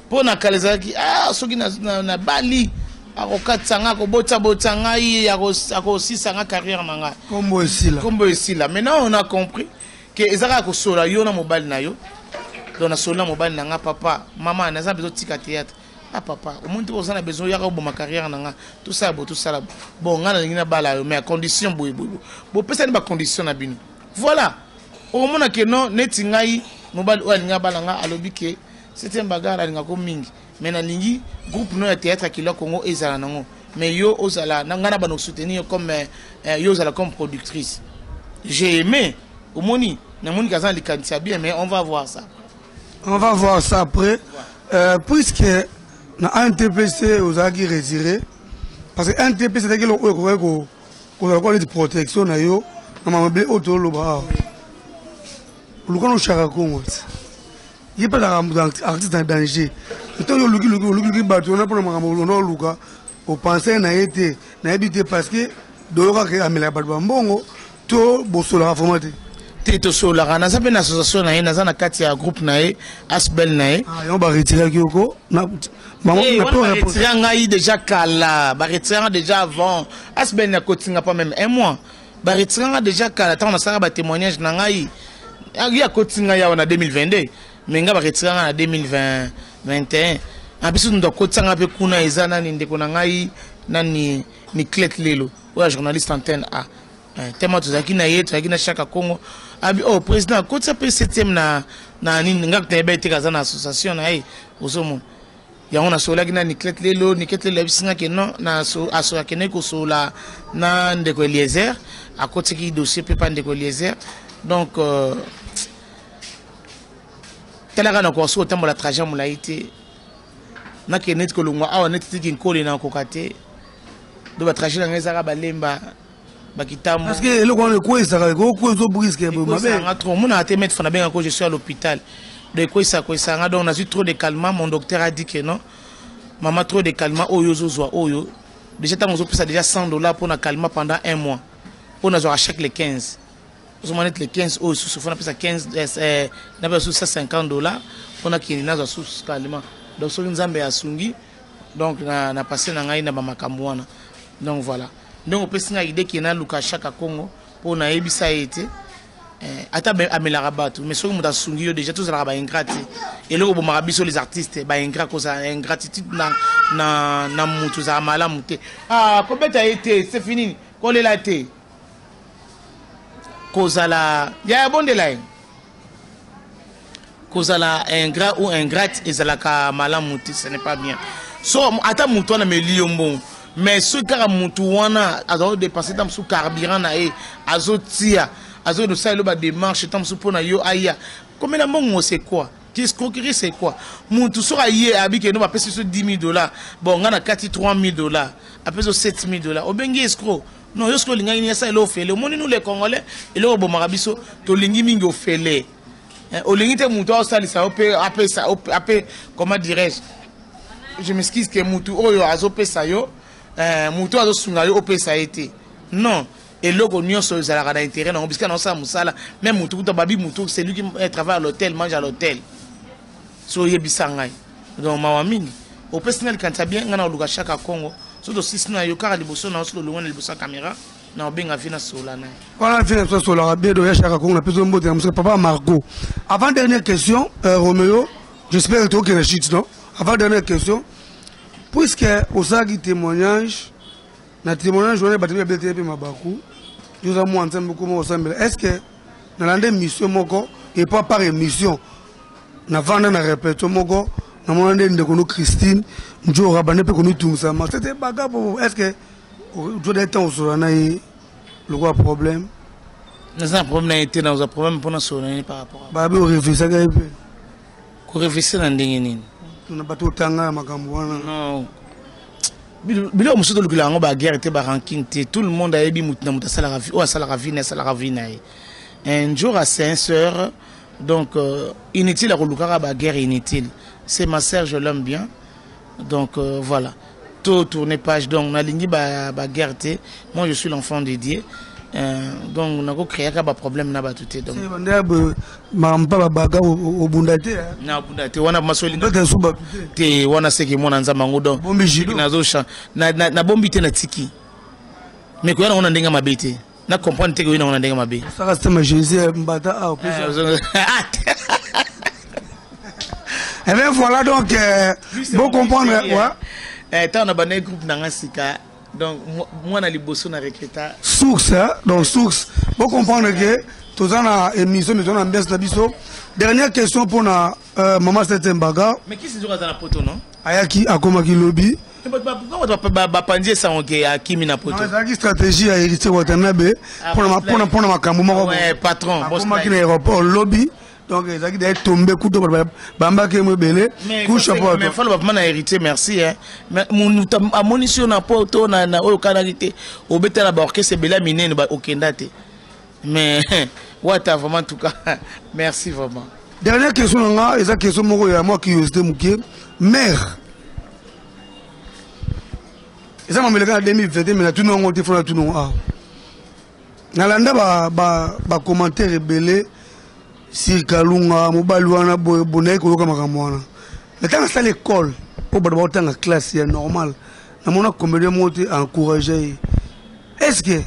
Po na kala ezalaki, soki na bali akokatisa nga, akobota bota ngai, akosisa nga carrière na ngai. Kombo esila. Kombo esila. Maintenant on a compris ke ezalaka kosola yo na mobali na yo. Donc na sola mobali na nga, papa, mama, naza besoin tika théâtre. Ah papa, au moins oza na besoin yaka oboma carrière na nga. Tout ça bo, tout ça là. Bon, nga na lingi na bala yo, mais à condition boye boye. Bo pesa ni ba condition na bino. Voilà. Au moins ke non neti ngai mobali oyo alinga bala nga alobi ke c'était un bagarre alinga ko mingi. Mais na lingi groupe no ya théâtre Kilo Congo ezala nango. Mais yo ozala na nga na bano soutenir comme yo ozala comme productrice. J'ai aimé omoni na moni kaza likanisa bien, mais on va voir ça. On va voir ça après. Puisque na NTPC ozalaki retiré, parce que NTPC ezalaki eloko oyo ekokaki kozala kwa neti protection na yo na mabele oyo toloba awa. Oluka no Shaka Kongo ti. Ye mpe azalaka moto artiste en danger. Ntango yo oluki, oluki, oluki, oluki bato wana mpona makambo olondo oluka, opense na ye te, nayebi te parce que doyokaka amelaka bato ba mbongo to bosolaka vraiment te. Te, tosolaka. Naza mpe na association na ye, naza na kati ya groupe na ye, Asbel na ye. Ah, yango baretiraki yoko na, bango, Eh, na wana to baretira ngai déjà kala, baretira nga déjà avant. Asbel na kotinga pas même un mois. Baretira nga déjà kala, ntango nasalaka ba témoignage na ngai. Ah, ye akotinga yawa na 2022, mais nga baretira nga na 2021. En plus, ndo akotinga mpe kuna eza nani ndeko na ngai, nani Niclette Lelo. Oyo journaliste antenne A. Eh, tellement tozalaki na ye, tozalaki na Chaka Congo. Abi oh président akotisa mpe 7e na nini nga nayeba ete aza na association na ye ozomona. Yango nasololaki na Niclette Lelo, Niclette Lelo ayebisi nga ke non, na so, aso akendaki kosolola na ndeko Eliezer, akotisaki dossier mpe pa ndeko Eliezer. Donc talaka na koka soki otambola trajet molai te, nakende neti kolongwa awa neti tiki nkole na koka te. Donc ba trajet na ngai ezaka balemba bakitambo. Parce que eloko wana ekweyisaka, ekokweyisa briske boye mabe. Ekweyisaka nga trop. Omonaka te maître Fana benga ko je suis à l'hôpital. Donc ekweyisaka kweyisaka nga, donc nazwi trop de calmant. Mon docteur a dit que non, maman, trop de calmant oyo ozozwa oyo. Déjà ntango ozopesa déjà 100 $ mpona calmant pendant un mois. Mpo nazwaka chaque le 15. Ozomona neti le 15 oyo susu fo napesa 15, napesa susu 150 $ mpo nakende nazwa susu calmant. Donc soki Nzambe asungi, donc na passé na ngai na bamakambo wana. Donc voilà. Donc opesi ngai idée ke naluka Chaka Congo mpo nayebisa ye te. Ata amelaka bato, mais soki moto asungi yo déjà, tozalaka baingrat te. Eloko obomaka biso les artistes, baingrat, kozala ingratitude na moto ozala malamu te. Ah, kobeta ye te, c'est fini, kolela te, kozala ya bondela ye, kozala ingrat ou ingrate ezalaka malamu te, ce n'est pas bien. So ata motu wana ameli yo mbongo, mais soki kaka motu wana azala kodépenser ta mosusu carburant na ye, azotia, azokende kosala elo badémarche ta mosusu mpo na yo, aya komela mbongo, c'est quoi? Escroquerie, c'est quoi? Motu soki aye abiki eno bapesi biso 10 000 $, bon, nga na kati 3 000 $, apesi yo 7 000 $, obengi escroc? Non, yo soki olingaki nini, asala elo ofele. Omoni, nous les Congolais, eloko obomaka biso, tolingi mingi ofele. Olingi te motu aosalisa yo mpe apesa ape, comment dirais-je, je m'excuse, ke motu oyo azopesa yo, motu oyo azosunga yo, opesa ye te. Non, eloko nyonso ezalaka na intérêt nango. Bisika naosala mosala, même motu kuta babi motu, celui qui travaille à l'hôtel mange à l'hôtel. So oyebisa ngai. Donc mawa mingi, opesi ngai likanisa bien. Ngai na koluka Chaka Congo. So tosisi na yo kaka liboso na yo, so tolongwa na liboso ya caméra, na obenga vi na sola na ye. Wana vi na biso asolaka bien. Doya Chaka Congo, napesi yo mbote na mosika, papa Margot. Avant dernière question, Roméo, j'espère que tokokende chute. Non, avant dernière question, puisque osalaki témoignage, na témoignage wana bato babeteli mpe mabaku, yo oza mwa Nzambe, okoma osambela. Est ce que nalanda émission moko epa par émission, navanda na répétition moko, namona nde ndeko no Christine Njoka bande mpe komitungisama, c'était baga po, est ce que ozoda ntango osola na ye lokola problème? Naza na problème na ye te. Nazwa problème mpona solo na ye par rapport babi orefusaka ye mpe? Korefuse na ndenge nini? Na bato otanga ya makambo wana. Non, biloko mosusu tolukela yango baguerre te, barancune te. Tout le monde ayebi motu na moto asalaka oyo asalaka vie na asalaka vie na ye. Njora, c'est un sœur, donc inutile ya kolukaka baguerre inutile. C'est ma sœur, je l'aime bien. Donc voilà, to tourner page. Donc nalingi baguerre te. Moi, je suis l'enfant de Dieu, donc nakocréaka baproblème na bato te. Donc mpa babaga obunda te? Nabunda te wana. Masolinga te wana, seke mwana Nzambe yango. Donc nabombi te, natiki, mais koya nango na ndenge mabe te. Na comprendre te koyi nango na ndenge mabe. Saka système Jésus mbata awa. Eh bien voilà, donc bon, comprendre, ouais. Ntango na bandaki groupe na nga sika, donc mwana liboso na recruta. Source, hein? Donc source, bon, comprendre que toza na émission, mais toza na ambiance na biso. Dernière question mpona mama Sete Mbaga. Mais kisi nzoka aza na poto, non? Ayaki, akomaki lobi. Bapanzi esango ke akimi na poto. Ezalaki stratégie ya Héritier Watanabe mpona makambo moko. Patron. Akomaki na aéroport lobi, donc ezalaki daye tombe kuto bambaki mo ebele. Coup chapeau. Falo bapama na Héritier, merci. Mutu amonisi yo na poto na oyo okanaki te, obeta na baorchestre ebele ya minene, okenda te. Mais wata, vraiment, en tout cas merci vraiment. Dernière question na nga eza question moko ya mwa curiosité moke. Mare eza mameleka na 2021, mais natuni yango te, fo natuni yango awa. Nalanda bacommentaire ebele sur Kalunga, mobali wana boye boye. Naye koyoka makambo wana, mais ntango asala école mpo bato baotanga classe ya normal, namona comédien moko te encourage ye. Est ce que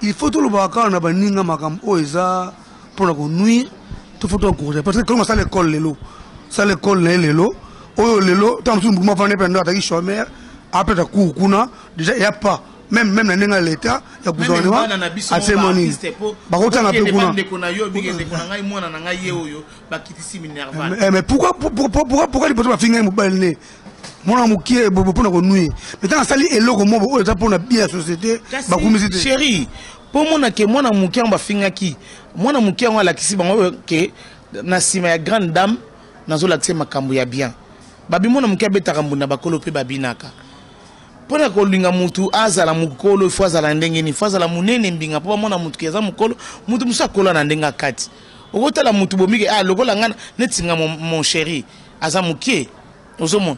il faut tolobaka kaka na baninga makambo oyo eza mpona konuire to faut toencourage? Parce que Kalunga asala école lelo, asala école na ye lelo oyo lelo, ntango mosusu mbuma afandi mpe ndo ataki chômeur, apeta cour kuna déjà, eya pas. Même na ndenge ya leta ya gouvernement atie mwa nini, bakotanga mpe kuna. Ndeko na yo, bike ndeko na ngai, mwana na ngai ye oyo bakitisi minerval. Mais pourquoi liboso bafinga ye mobali ne mwana mokie mpona konuye, mais ntango asali eloko moko oyo eza mpona bien ya société, bakumisi te? Chéri, mpo mona ke mwana moke yango bafingaki, mwana moke yango alakisi bango ke na nsima ya grande dame nazolakisa makambo ya bien. Babi mwana moke abetaka mbunda, bakolo mpe babinaka. Mpona kolinga mutu azala mokolo, ifo azala ndenge nini? Fo azala monene mbinga mpo bamona mutu ke aza mokolo. Mutu mosusu akola na ndenge akati. Okotala mutu bomike, ah, lokola nga neti nga, mon chéri aza mokie, ozomona.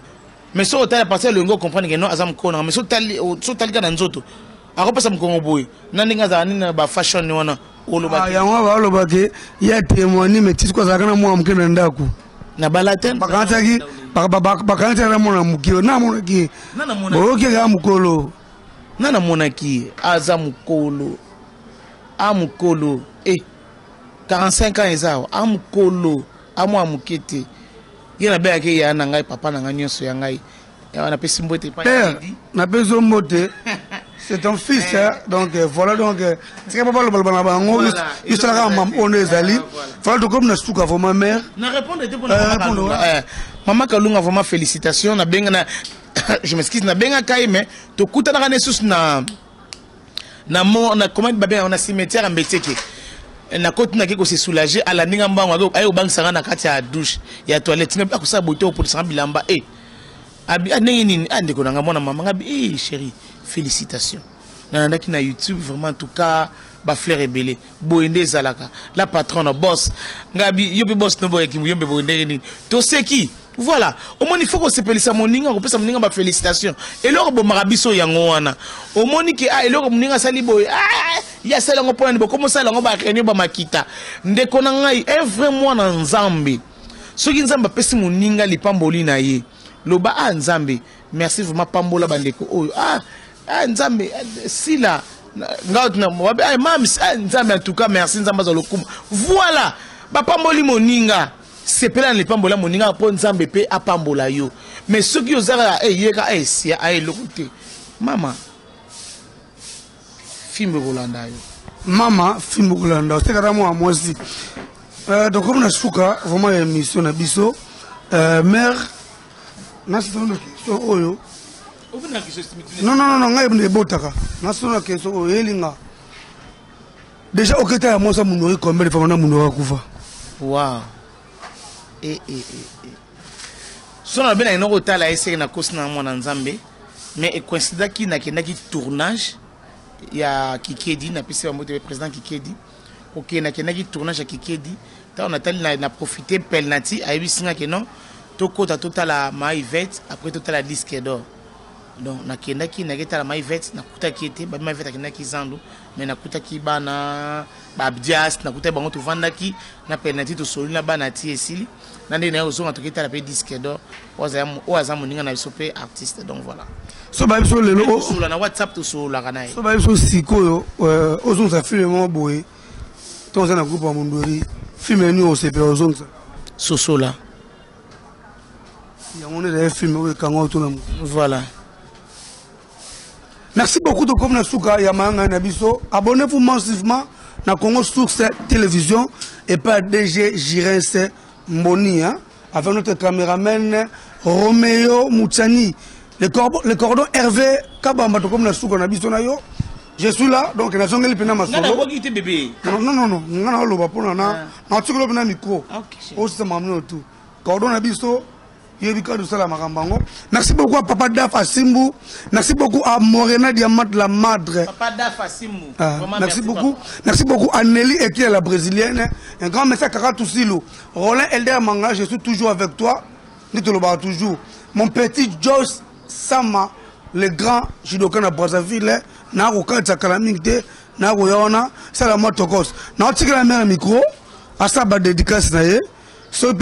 Mais soki otali partir ya elongi, ocomprendre ke non, aza mokolo nanga. Mais soki otali kaka na nzoto, akopesa mokongo boye na ndenge azala nini na bafashion wana, oloba. Ah, yango balobake ye atémoigne, mais tisiko azalaka na mwana moke na ndako. Na bala te. Bakanisaki na mwana moke, na monaki boyoki kaka mokolo. Nga namonaki ye aza mokolo, a mokolo e 45 ans eza awa, a mokolo, a mwa moke te. Ye nabengaki ya na ngai, papa na ngai, nyonso ya ngai. Yawa napesi mbote epai ya Père, napesi yo mbote, c'est ton fils, hein? Donc voilà, donc tika papa lobaloba na bango, yosalaka mam oyo nde ezali. Voilà, tokomi na suka vraiment, mère. Na répondre te mpona Mama Kalunga. Mama Kalunga, vraiment félicitation. Nabenga na, je m'excuse, nabengaka ye, mais tokutanaka ne susu na mo na comment babengaka, na cimetière ya Mbeteke. Nakoti, nake kose soulager, alandi nga mbango, aye kobangisanga na kati ya douche, ya toilette. Nga akosala boye te, opolisanga bilamba e abi ah, ndenge nini? Ah, ndeko na nga, mwana mama nga bi eh, chéri, félicitation, nalandaki na YouTube, vraiment, en tout cas bafleur ebele boye nde ezalaka. La patronne, boss nga bi yo mpe boss no boyaki yo mpe boye ndenge nini? Toseki. Voilà, omoni, faut kosepelisa moninga, kopesa moninga bafélicitation. Eloko bomaka biso yango wana, omoni ke ah, eloko moninga asali boye, ah, ye asali yango mpona nini? Bokomosala yango baréunion, bamakita. Ndeko na ngai, un vrai mwana Nzambe, soki Nzambe apesi moninga lipamboli na ye, loba: "Ah Nzambe, merci vraiment, pambola bandeko oyo." Ah, ah Nzambe, ah, sila nga ah, mams, ah, Nzambe, en tout cas merci, Nzambe azwa lokumu. Voilà, bapamboli moninga, sepela na lipambola moninga mpo Nzambe mpe apambola yo. Mais soki oza kaka eyeka esia aya eloko te, mama, fimbo ekolanda yo. Mama, fimbo kolanda osekata mwana mwasi. Tokomi na suka vraiment ya émission na biso. Mère, nasitano na question oyo. Non, non, non, ngai ebotaka nasitano na question oyo eyelinga déjà. Oketa ya mwasi amunori combien de fois na munori akufa? Wow, e e e e so na benaki noko otala ye seke nakosi na mwana Nzambe, mais ecoïncidaki nakendaki tournage ya Kikedi. Napesi bango te, président Kikedi. Kokende, nakendaki tournage ya Kikedi. Ntango natali na profite pelnati, ayebisi nga ke non, tokota totala ma Ivete, après totala disque d'or. Donc nakendaki, naketala ma Ivete, nakutaki ye te. Babi ma Ivete akendaki zandu, mais nakutaki bana baabdias, nakutaki bango, tovandaki na penalty, tosoli na bana ti esili. Na ndenge naye ozonga, toketala mpe disque d'or, oyo aza moninga na biso mpe artiste. Donc voilà. So bayebi so lelo Tosolola na WhatsApp, tosololaka na ye. So bayebi so sikoyo ozongisa film moko boye, to oza na groupe ya Mondori, film nini osepela ozongisa? Sosola. Yango nde ezali film oyo ekanga oto na motu. Voilà. Merci beaucoup, tokomi na suka ya mayanga na biso. Abonnez-vous massivement na Congo Source Télévision et pas DG Girens Mboni, hein, avec notre caméraman Roméo Mouchani, le cordon Hervé Kabamba. Tokomi na suka na biso na yo. Je suis là, donc nazongeli mpena masolo. Naboki te, bébé. Non, non, non, nga na oloba mpona na natikolo mpena micro osisa makambo nino tu. Cordon na biso yebi kaka tosala makambo yango. Merci beaucoup à papa Daf Asimbu, merci beaucoup à Morena Diamant la madre. Papa Daf Asimbu. Ah, merci, merci beaucoup papa. Merci beaucoup à Nelly Ekia la brésilienne, un grand merci à Kaka Toussilou, Roland Elder Manga, je suis toujours avec toi, nde toujours mon petit Joyce Sama, le grand judoka na Brazzaville. Nakokatisa kala mingi te, nakoya wana sala mwa tokos. Naotikela mère micro, asala badédicace na ye. Soki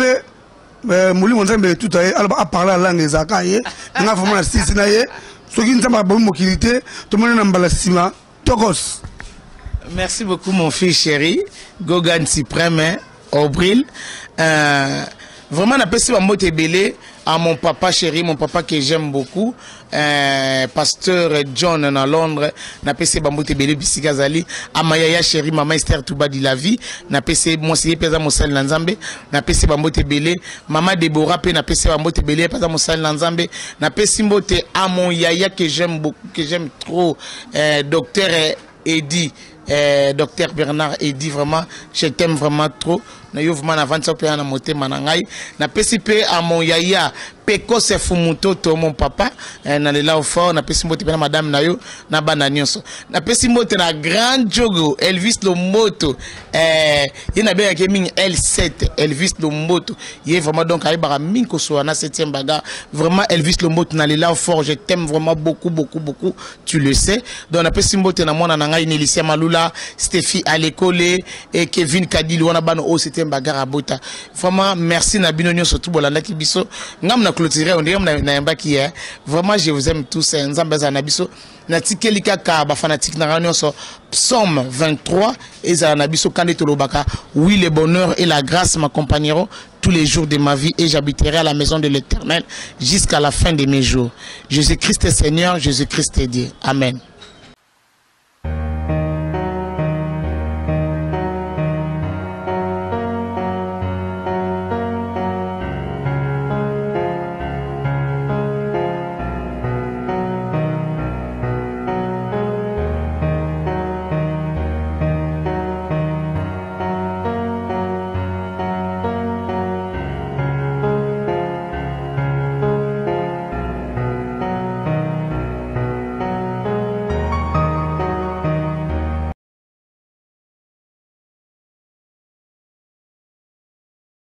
mpe molimo Nzambe etuta ye, aloba, aparle alangue ezalaka ye. Nga vraiment na sisi na ye. Soki Nzambe abomi mokili te, tomoni na mbala nsima. Tokos. Merci beaucoup, mon fils chéri, Gogan Suprême, Abril. Euh, Vraiment napesi bambote ebele à mon papa chéri, mon papa que j'aime beaucoup, pasteur John na Londres. Napesi bambote ebele bisika azali. Amayaya chéri, mama Esther Tubadi la vie, napesi mwasi ye mpe aza mosali na Nzambe. Napesi bambote ebele mama Deborah mpe, napesi bambote ebele mpe aza mosali na Nzambe. Napesi mbote à mon yaya que j'aime beaucoup, que j'aime trop, docteur Eddy, docteur Bernard Eddy, vraiment je t'aime vraiment trop. Na yo vraiment navandisa mpe na motema na ngai. Napesi mpe à mon yaya Pekose Fumutoto, mon papa, nalela fort. Napesi mbote mpe na madame na yo na bana nyonso. Napesi mbote na grand jogo Elvis Lomboto, ye nabengaki mingi L7. Elvis Lomboto ye vraiment, donc ayebaka mingi kosola na 7e bagarre. Vraiment Elvis Lomboto, nalela fort, je t'aime vraiment beaucoup, beaucoup, beaucoup, tu le sais. Donc napesi mbote na mwana na ngai Nelicia Malula, Stephi Alekole et Kevin Kadili, wana bana oyo 7e bagarre abota. Vraiment merci na bino nyonso tu bolandaki biso. Ngam na clôturer, on dirait nayambaki ye. Vraiment je vous aime tous. Nzambe azala na biso. Natikeli kaka bafanatike na ngai nyonso psaume 23 ezala na biso kande tolobaka: oui, le bonheur et la grâce m'accompagneront tous les jours de ma vie et j'habiterai à la maison de l'Éternel jusqu'à la fin de mes jours. Jésus-Christ est Seigneur, Jésus-Christ est Dieu. Amen.